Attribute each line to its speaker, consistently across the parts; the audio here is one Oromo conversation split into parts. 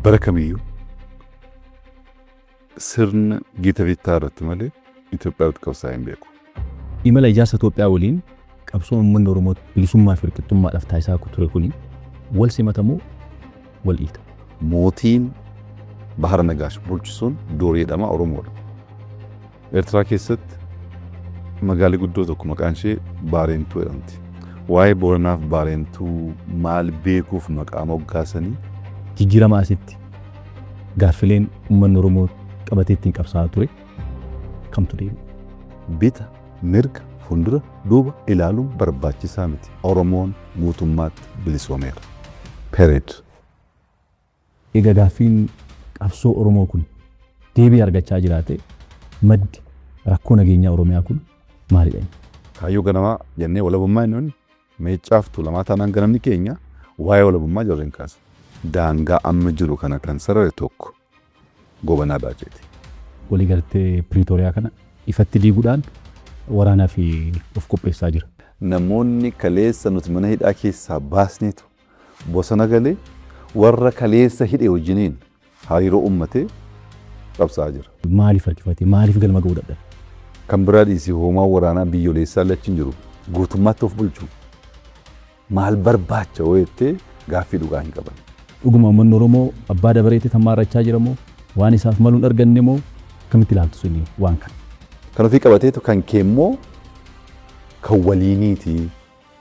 Speaker 1: Bara kamiyyuu sirna gita bittaa irratti malee Itoophiyaa irratti qabsaa'ee hin beeku.
Speaker 2: Imala ijaarsa Itoophiyaa waliin qabsoon uummanni Oromoo bilisummaa fi walqixxummaadhaaf taasisaa ture kuni wal simata moo wal dhiita?
Speaker 1: Mootiin Bahara Nagaash bulchu sun Doorii jedhama, Oromoodha. Eertiraa keessatti magaalli guddoo tokko maqaan ishee Baareentuu jedhamti. Waa'ee Booranaaf Baareentuu maal beekuuf maqaa moggaasanii?
Speaker 2: Jijjiirama asitti gaaffileen uummanni Oromoo qabatee ittiin qabsaa'aa ture kamtu deebi'e?
Speaker 1: Bita, mirga, fuuldura, duuba ilaaluun barbaachisaa miti. Oromoon guutummaatti bilisoomeera. Period.
Speaker 2: Egaa gaaffiin qabsoo Oromoo kun deebii argachaa jiraate maddi rakkoo nageenyaa Oromiyaa kun maalidha inni?
Speaker 1: Kaayyoo ganamaa jennee walabummaa inni Meeccaaf Tuulamaa taanaan ganamni keenya waa'ee walabummaa jarri hin kaasan. Daangaa amma jiru kana kan sarare tokko Goobanaa Daaceeti.
Speaker 2: Waliigaltee Piriitooriyaa kana ifatti diiguudhaan waraanaaf of qopheessaa jira.
Speaker 1: Namoonni kaleessa nuti mana hidhaa keessaa baasnetu bosona galee warra kaleessa hidhe wajjiniin hariiroo uummatee qabsaa'aa jira.
Speaker 2: Maaliif harkifate? Maaliif galma ga'uu dadhabe?
Speaker 1: Kan biraa dhiisii hoomaan waraanaa biyyoleessaa illee achi hin jiru. Guutummaatti of bulchu. Maal barbaacha yoo jettee gaaffii dhugaa hin qaban.
Speaker 2: Dhuguma uummanni Oromoo abbaa dabareetti hammaarrachaa jira moo waan isaaf malu hin arganne moo akkamitti ilaaltu isin waan kana?
Speaker 1: Kan ofii qabateetu kan kee immoo kan waliiniiti,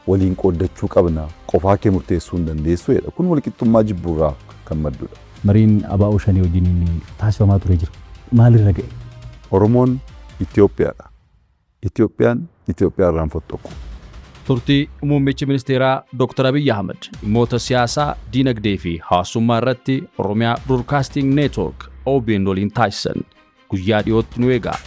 Speaker 1: waliin qooddachuu qabna, qofaa kee murteessuu hin dandeessu jedha. Kun walqixxummaa jibbuurraa kan maddudha.
Speaker 2: Mariin ABO Shanee wajjiniin taasifamaa ture jira. Maalirra ga'e?
Speaker 1: Oromoon Itoophiyaadha. Itoophiyaan Itoophiyaa irraa hin fottoqu.
Speaker 3: Turtii Muummichi Ministeeraa Dr. Abiyyi Ahmad dhimmoota siyaasaa, diinagdee fi hawaasummaa irratti Oromiyaa Broadcasting Network OBN waliin taasisan guyyaa dhiyootti nu eegaa.